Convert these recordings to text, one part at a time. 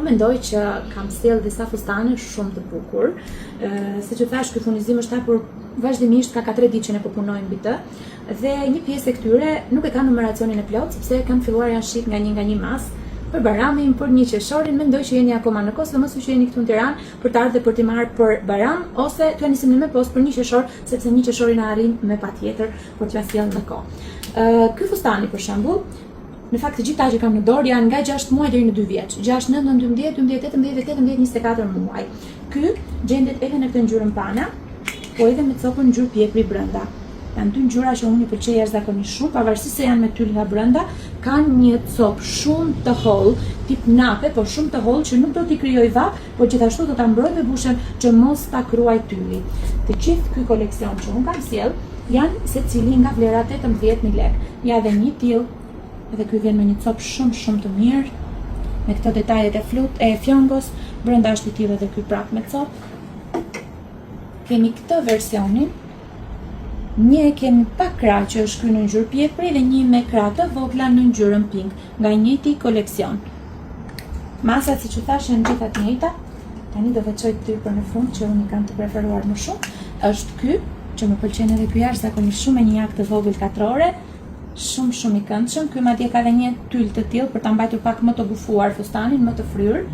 Unë mendoj që kam sjellë disa fustane shumë të bukur. Siç ju thashë, ky furnizim është hapur vazhdimisht, ka 3 ditë që ne po punojmë mbi të. Dhe një pjesë e këtyre nuk e kanë numeracionin e plotë, sepse kanë filluar janë shit nga një nga një masë për Bajramin, për një qershorin, mendoj që jeni akoma në kohë, sidomos ju që jeni këtu në Tiranë, për të ardhur dhe për t'i marrë për Bajram ose t'ua nisim ne me postë për një qershor, sepse një qershori na arrin me patjetër për t'ua sjellë në kohë. Ë ky fustani për shembull, në fakt të gjitha që kam në dorë janë nga 6 muaj deri në 2 vjeç, 6, 9, 9, 12, 12, 18 dhe 18, 24 muaj. Ky gjendet edhe në këtë ngjyrën pana, po edhe me copën ngjyrë pjepri brenda. Janë dy ngjyra që unë i pëlqej jashtëzakonisht shumë, pavarësisht se janë me tyl nga brenda, kanë një copë shumë të hollë, tip nape, por shumë të hollë që nuk do t'i krijojë vapë, por gjithashtu do ta mbrojë bebushen që mos ta kruajë tyli. Të gjithë ky koleksion që unë kam sjellë janë secili nga vlera 18000 lekë. Ja dhe një tillë, edhe ky vjen me një copë shumë shumë të mirë, me këto detajet e flut e fjongos, brenda është i tillë edhe ky prapë me copë. Kemi këtë versionin, një e kemi pa krah që është ky në ngjyrë pjepri dhe një me krah të vogla në ngjyrën pink, nga i njëjti koleksion. Masat, siç ju thashë, janë gjitha të njëjta. Tani do veçoj dy për në fund që unë i kam të preferuar më shumë. Është ky, që më pëlqen edhe ky jashtëzakonisht shumë me një jakë të vogël katrore, shumë shumë i këndshëm. Ky madje ka edhe një tyl të tillë për ta mbajtur pak më të gufuar fustanin, më të fryrë.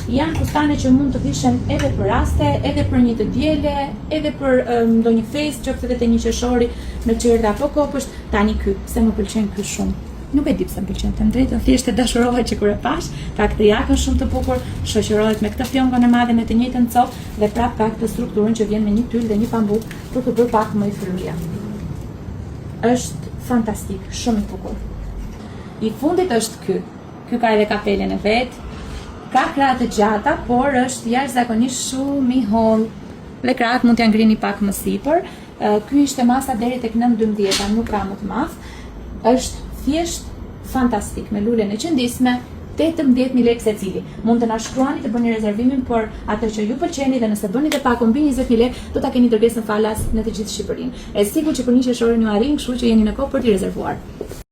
Janë fustane që mund të vishen edhe për raste, edhe për një të diele, edhe për ndonjë festë, qoftë edhe te një qershori në çerdhe apo kopësht. Tani ky, pse më pëlqen ky shumë? Nuk e di pse më pëlqen, të drejtën, thjesht e dashurova që kur e pashë, ka këtë jakën shumë të bukur, shoqërohet me këtë fjongon e madhe me të njëjtën copë dhe prapë ka këtë strukturën që vjen me një tyl dhe një pambuk për të bërë pak më i fryrë. Është fantastik, shumë i bukur. I fundit është ky. Ky ka edhe kapelen e vet. Ka krahë të gjata, por është jashtëzakonisht shumë i hollë. Dhe krahët mund t'ia ngrini pak më sipër. Ky ishte masa deri tek 9-12, nuk ka më të madh. Është thjesht fantastik me lulen e qëndisme, 18.000 lekë secili. Mund të na shkruani të bëni rezervimin për atë që ju pëlqeni dhe nëse bëni dhe pako mbi 20.000 lekë, do ta keni dërgesën falas në të gjithë Shqipërinë. E sigurt që për një qershorin ju arrin, kështu që jeni në kohë për t'i rezervuar.